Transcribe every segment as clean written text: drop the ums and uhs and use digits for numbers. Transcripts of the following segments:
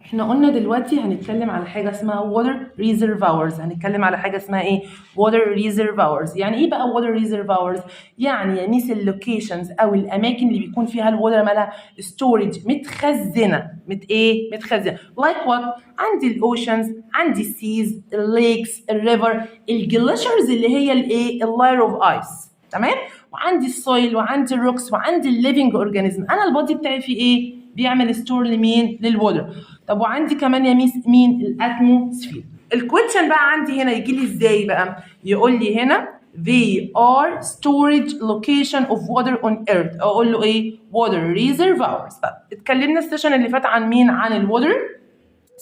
احنا قلنا دلوقتي هنتكلم على حاجة اسمها water reservoirs. هنتكلم على حاجة اسمها ايه؟ water reservoirs. يعني ايه بقى water reservoirs؟ يعني يا ميس ال locations او الاماكن اللي بيكون فيها ال water مالها؟ storage، متخزنه. مت ايه؟ متخزنه. like what؟ عندي ال oceans، عندي ال seas، ال lakes، ال river، ال glaciers اللي هي الايه؟ ال layer of ice، تمام؟ وعندي ال soil وعندي ال rocks وعندي ال living organism. انا ال body بتاعي فيه ايه؟ بيعمل store لمين؟ لل water. طب وعندي كمان يا ميس مين؟ ال atmosphere. ال question بقى عندي هنا يجي لي ازاي بقى؟ يقول لي هنا they are storage location of water on earth، اقول له ايه؟ water reservoirs. طب اتكلمنا ال session اللي فات عن مين؟ عن ال water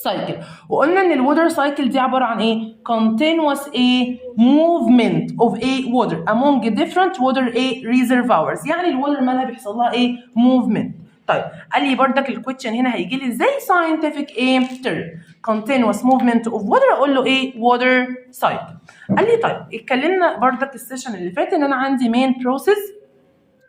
cycle، وقلنا ان ال water cycle دي عبارة عن ايه؟ continuous ايه؟ movement of ايه؟ water among different water ايه؟ reservoirs. يعني ال water مالها؟ بيحصل لها ايه؟ movement. طيب، قال لي بردك ال question هنا هيجي لي ازاي؟ scientific ايه؟ term. continuous movement of water، اقول له ايه؟ water cycle. قال لي طيب، اتكلمنا بردك ال session اللي فات ان انا عندي main process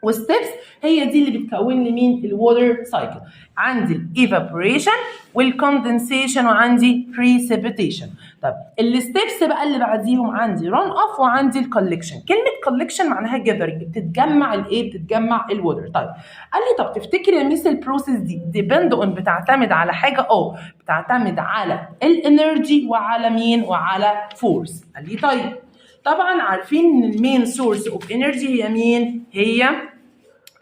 و steps هي دي اللي بتكون لي مين؟ ال water cycle. عندي ال evaporation وال condensation وعندي precipitation. طب ال steps بقى اللي بعديهم عندي run off وعندي ال collection. كلمة collection معناها gathering، بتتجمع الايه؟ بتتجمع ال water. طيب، قال لي طب تفتكر يا ميس ال process دي depend on، بتعتمد على حاجه؟ اه، بتعتمد على ال energy وعلى مين؟ وعلى force. قال لي طيب، طبعا عارفين ان ال main source of energy هي مين؟ هي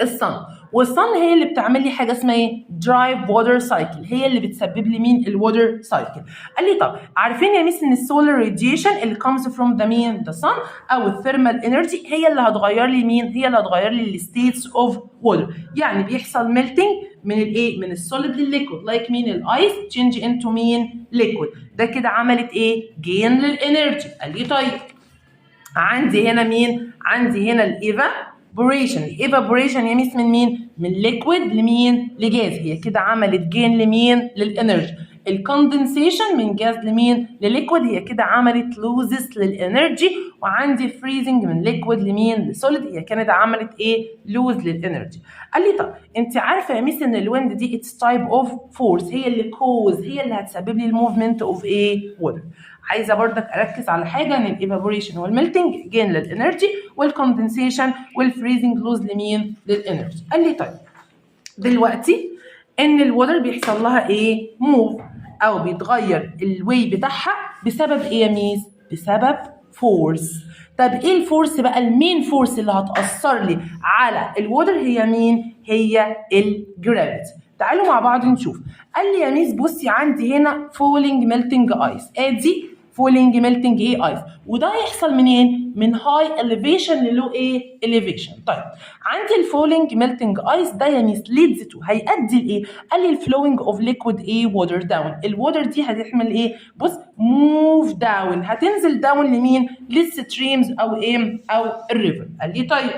ال sun. وال sun هي اللي بتعمل لي حاجة اسمها ايه؟ drive water cycle. هي اللي بتسبب لي مين؟ ال water cycle. قال لي طب عارفين يا ميس ان ال solar radiation اللي comes from the مين؟ the sun، او ال thermal energy، هي اللي هتغير لي مين؟ هي اللي هتغير لي ال states of water. يعني بيحصل melting من الايه؟ من ال solid لل liquid، like مين؟ ال ice change into مين؟ liquid. ده كده عملت ايه؟ gain لل energy. قال لي طيب، عندي هنا مين؟ عندي هنا ال evaporation. ال evaporation يا ميس من مين؟ من liquid لمين؟ لجاز. هي كده عملت gain لمين؟ لل energy. ال condensation من جاز لمين؟ ل liquid. هي كده عملت loses لل energy. وعندي freezing من liquid لمين؟ ل solid. هي كانت عملت ايه؟ lose لل energy. قال لي طب انت عارفه يا ميس ان ال wind دي it's type of force، هي اللي cause، هي اللي هتسبب لي ال movement of ايه؟ water. عايزه برضك اركز على حاجه، ان ال evaporation وال melting gain لل energy، وال condensation وال freezing lose لمين؟ لل energy. قال لي طيب، دلوقتي ان ال water بيحصل لها ايه؟ move او بيتغير ال way بتاعها بسبب ايه يا ميس؟ بسبب force. طب ايه ال force بقى؟ ال main force اللي هتأثر لي على ال water هي مين؟ هي ال gravity. تعالوا مع بعض نشوف. قال لي يا ميس بصي، عندي هنا falling melting ice، ادي falling melting ايه؟ ice. وده هيحصل منين؟ من high elevation ل low ايه؟ elevation. طيب، عندي ال falling melting ice ده يا ميس leads to، هيؤدي لايه؟ قال لي ال flowing of liquid ايه؟ water down. ال water دي هتعمل ايه؟ بص، move down، هتنزل down لمين؟ لل streams او ايه؟ او ال river. قال لي طيب،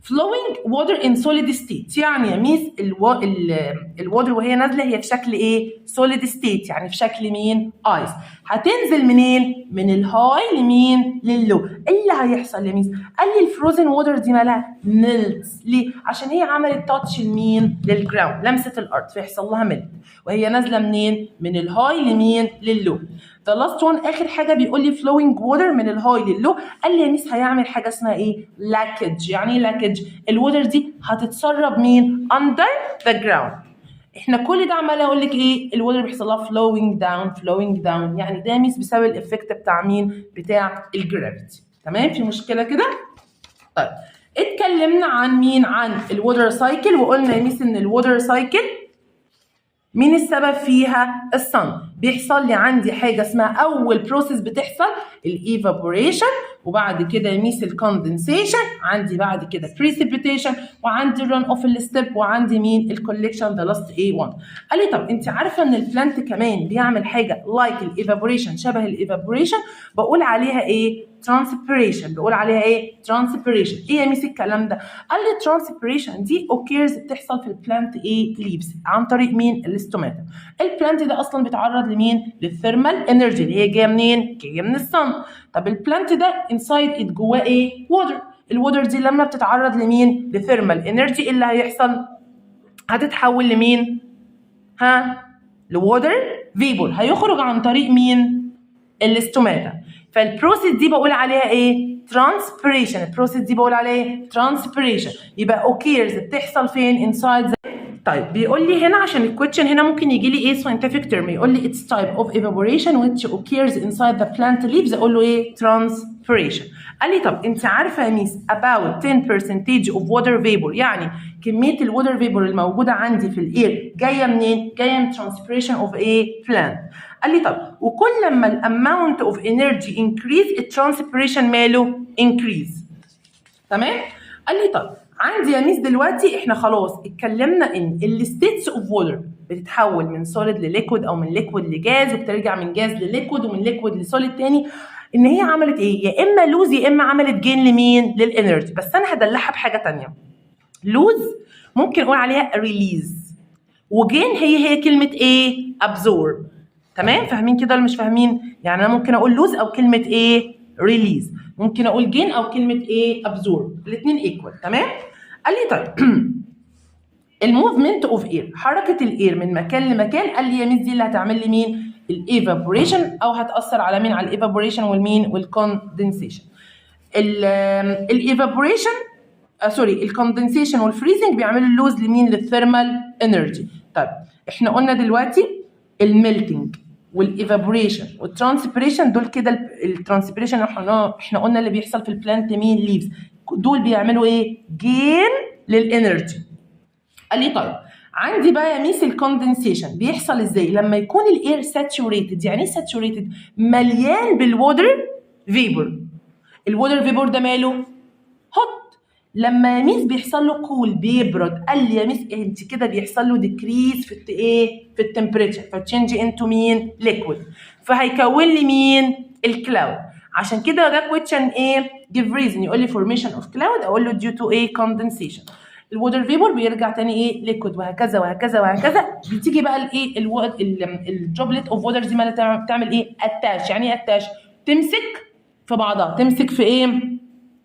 flowing water in solid state، يعني يا ميس ال water وهي نازله هي في شكل ايه؟ solid state، يعني في شكل مين؟ ice. هتنزل منين؟ من ال high لمين؟ لل low. ايه اللي هيحصل يا ميس؟ قال لي ال frozen water دي مالها؟ melts. ليه؟ عشان هي عملت touch لمين؟ لل ground، لمست الارض، فيحصل لها melt وهي نازله منين؟ من ال high لمين؟ لل low. The last one، اخر حاجه، بيقول لي flowing water من ال high لل low، قال لي يا ميس هيعمل حاجة اسمها ايه؟ leakage. يعني ايه leakage؟ ال water دي هتتسرب مين؟ under the ground. احنا كل ده عمال اقول لك ايه؟ ال water بيحصل لها flowing down، flowing down. يعني ده ميس بسبب ال effect بتاع مين؟ بتاع ال gravity. تمام؟ في مشكلة كده؟ طيب، اتكلمنا عن مين؟ عن ال water cycle. وقلنا يا ميس ان ال water cycle مين السبب فيها؟ ال sun. بيحصل لي عندي حاجة اسمها، اول process بتحصل ال evaporation، وبعد كده يا ميس ال condensation، عندي بعد كده precipitation، وعندي ال run off ال step، وعندي مين؟ ال collection، the last ايه one. قال لي طب انت عارفه ان ال plant كمان بيعمل حاجة like ال evaporation، شبه ال evaporation، بقول عليها ايه؟ transpiration. بقول عليها ايه؟ transpiration. ايه يا ميس الكلام ده؟ قال لي transpiration دي occurs، بتحصل في ال plant ايه؟ leaves، عن طريق مين؟ ال stomata. ال plant ده اصلا بيتعرض لمين؟ لل thermal energy اللي هي جاية منين؟ جاية من ال sun. طب ال plant ده inside it جواه ايه؟ water. ال water دي لما بتتعرض لمين؟ ل thermal energy، ايه اللي هيحصل؟ هتتحول لمين؟ ها؟ ل water vapor. هيخرج عن طريق مين؟ ال stomata. فال process دي بقول عليها ايه؟ transpiration. ال process دي بقول عليها ايه؟ transpiration. يبقى occurs بتحصل فين؟ inside the. طيب، بيقول لي هنا، عشان ال question هنا ممكن يجي لي ايه؟ scientific term. يقول لي it's type of evaporation which occurs inside the plant leaves، اقول له ايه؟ transpiration. قال لي طب انت عارفه يا ميس about 10% of water vapor، يعني كمية ال water vapor الموجودة عندي في ال air جاية منين؟ جاية من transpiration of ايه؟ plant. قال لي طب وكل لما ال amount of energy increase، ال transpiration ماله؟ increase. تمام. قال لي طب عندي يا ميس دلوقتي احنا خلاص اتكلمنا ان ال states of water بتتحول من solid ل liquid او من liquid ل gas، وبترجع من gas ل liquid ومن liquid ل solid تاني، ان هي عملت ايه؟ يا اما lose يا اما عملت gain لمين؟ لل energy. بس انا هدلعها بحاجة تانية. lose ممكن اقول عليها release، و gain هي هي كلمة ايه؟ absorb. تمام؟ فاهمين كده ولا مش فاهمين؟ يعني انا ممكن اقول lose او كلمة ايه؟ release، ممكن اقول gain او كلمة ايه؟ absorb، الاثنين equal. تمام. قال لي طيب ال movement of air، حركة ال air من مكان لمكان، قال لي يا ميس دي اللي هتعمل لي مين؟ ال evaporation، او هتاثر على مين؟ على ال evaporation والمين؟ وال condensation. ال evaporation، sorry، ال condensation وال freezing بيعملوا lose لمين؟ لل thermal energy. طيب احنا قلنا دلوقتي ال melting وال evaporation وال transpiration، دول كده ال transpiration احنا قلنا اللي بيحصل في ال plant مين؟ leaves. دول بيعملوا ايه؟ gain لل energy. قال لي طيب عندي بقى يا ميس ال condensation بيحصل ازاي؟ لما يكون ال air saturated. يعني ايه saturated؟ مليان بال water vapor. ال water vapor ده ماله؟ hot. لما يا ميس بيحصل له cool، بيبرد، قال لي يا ميس انت كده بيحصل له decrease في ايه؟ في ال temperature، ف change into مين؟ liquid. فهيكون لي مين؟ ال cloud. عشان كده ده question ايه؟ give reason، يقول لي formation of cloud، اقول له due to ايه؟ condensation. ال water vapor بيرجع تاني ايه؟ liquid، وهكذا وهكذا وهكذا. بتيجي بقى الايه؟ ال droplet of water دي مالها؟ بتعمل ايه؟ attach. يعني ايه attach؟ تمسك في بعضها. تمسك في ايه؟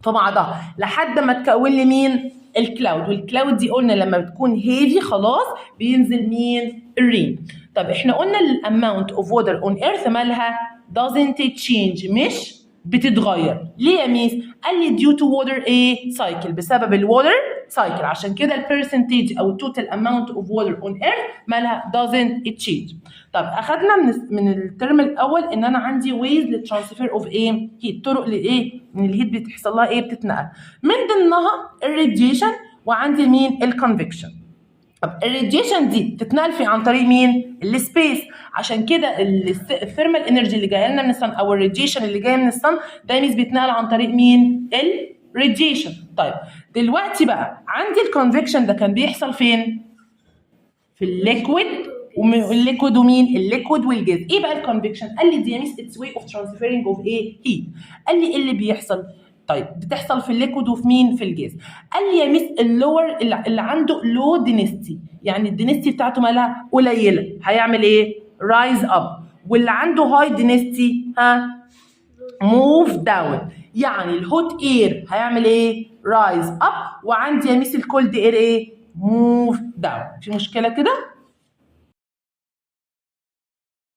في بعضها لحد ما تكون لي مين؟ ال cloud. وال cloud دي قلنا لما بتكون heavy خلاص بينزل مين؟ ال rain. طب احنا قلنا ال amount of water on earth مالها؟ doesn't change، مش بتتغير. ليه يا ميس؟ قال لي due to water ايه؟ cycle، بسبب ال water cycle. عشان كده ال percentage او ال total amount of water on earth مالها؟ doesn't change. طب اخدنا من الترم الاول ان انا عندي ways لل transfer of ايه؟ heat، طرق لايه؟ ان ال heat بتحصل لها ايه؟ بتتنقل. من ضمنها ال radiation، وعندي مين؟ ال convection. طب ال radiation دي بتتنقل في عن طريق مين؟ ال space. عشان كده ال thermal energy اللي جاية لنا من ال sun او ال radiation اللي جاية من ال sun ده ميز بيتنقل عن طريق مين؟ ال radiation. طيب دلوقتي بقى عندي ال convection، ده كان بيحصل فين؟ في ال liquid وال liquid ومين؟ ال liquid وال gas. ايه بقى ال convection؟ قال لي دي يا ميس it's way of transferring of ايه؟ heat. قال لي ايه اللي بيحصل؟ طيب بتحصل في ال liquid وفي مين؟ في الجاز. قال لي يا ميس ال lower، اللي عنده low density، يعني ال density بتاعته مالها؟ قليله، هيعمل ايه؟ rise up. واللي عنده high density ها move down. يعني ال hot air هيعمل ايه؟ rise up، وعندي يا ميس ال cold air ايه؟ move down. في مشكلة كده؟